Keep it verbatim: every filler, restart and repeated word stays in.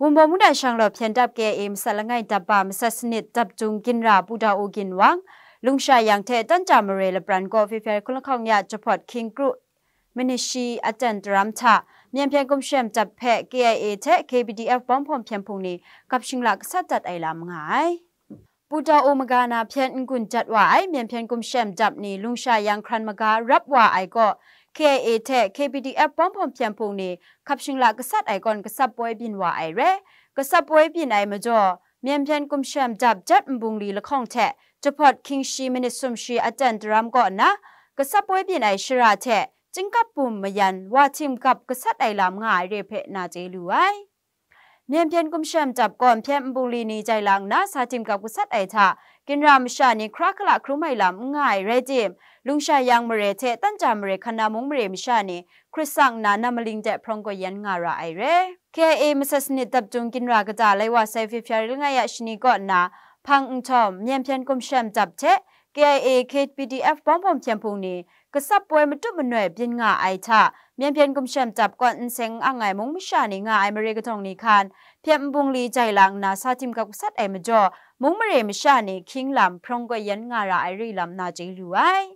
Wunpawng mungdan shanglawt hpyen dap K I A masat langai dap ba masat sanit dap dung ginra Pu Daw U Ginwang, Lungsha Yang hte Tanja Mare lapran gaw February hkun lahkawng ya Jahpawt Hkying kru Minishi Atan Taram hta Myen Hpyen Gumshem Dap hpe K I A hte K P D F bawng hpawng hpyen hpung ni gap shingla gasat dat ai lam nga ai. Pu Daw U magana hpyen n-gun jat wa ai Myen Hpyen Gumshem Dap ni Lungsha Yang hkran maga rap wa ai gaw, K I A hte K P D F bawng hpawng hpyen hpung ni gap shingla gasat ai kawn gasap poi byin wa ai re. Gasap poi byin ai majaw, Myen Hpyen Gumshem Dap jet nbungli lahkawng hte Jahpawt Hkying shi minit sumshi Atan Taram kaw nna, gasap poi byin ai shara hte chyingkap bum mayan wa htim gap gasat ai lam nga ai re hpe na chye lu ai. Myen Hpyen Gumshem Dap kaw Myen Hpyen nbungli ni jai lang nna sa htim gap gasat ai hta, ginra masha ni hkra hkala hkrum ai lam n nga ai rai tim, Lungsha Yang mare hte Tanja Mare hkan na mung mare masha ni hkrit sang nna nam maling de hprawng gaw yan nga ra ai re. K I A masat sanit dap dung ginra kata lai wa sai February langai ya shani kaw nna, Hpang Nhtawm, Myen Hpyen Gumshem Dap hte K I A K P D F bawng hpawng hpyen hpung ni gasap poi matup manoi byin nga ai hta, Myen Hpyen Gumshem Dap kaw n seng n ang ai mung masha ni nga ai mare kadawng ni hkan, Hpyen nbungli jai lang nna sa htim gap gasat ai majaw, mung mare masha ni hkying lam hprawng gaw yan nga ra ai re lam na chye lu ai.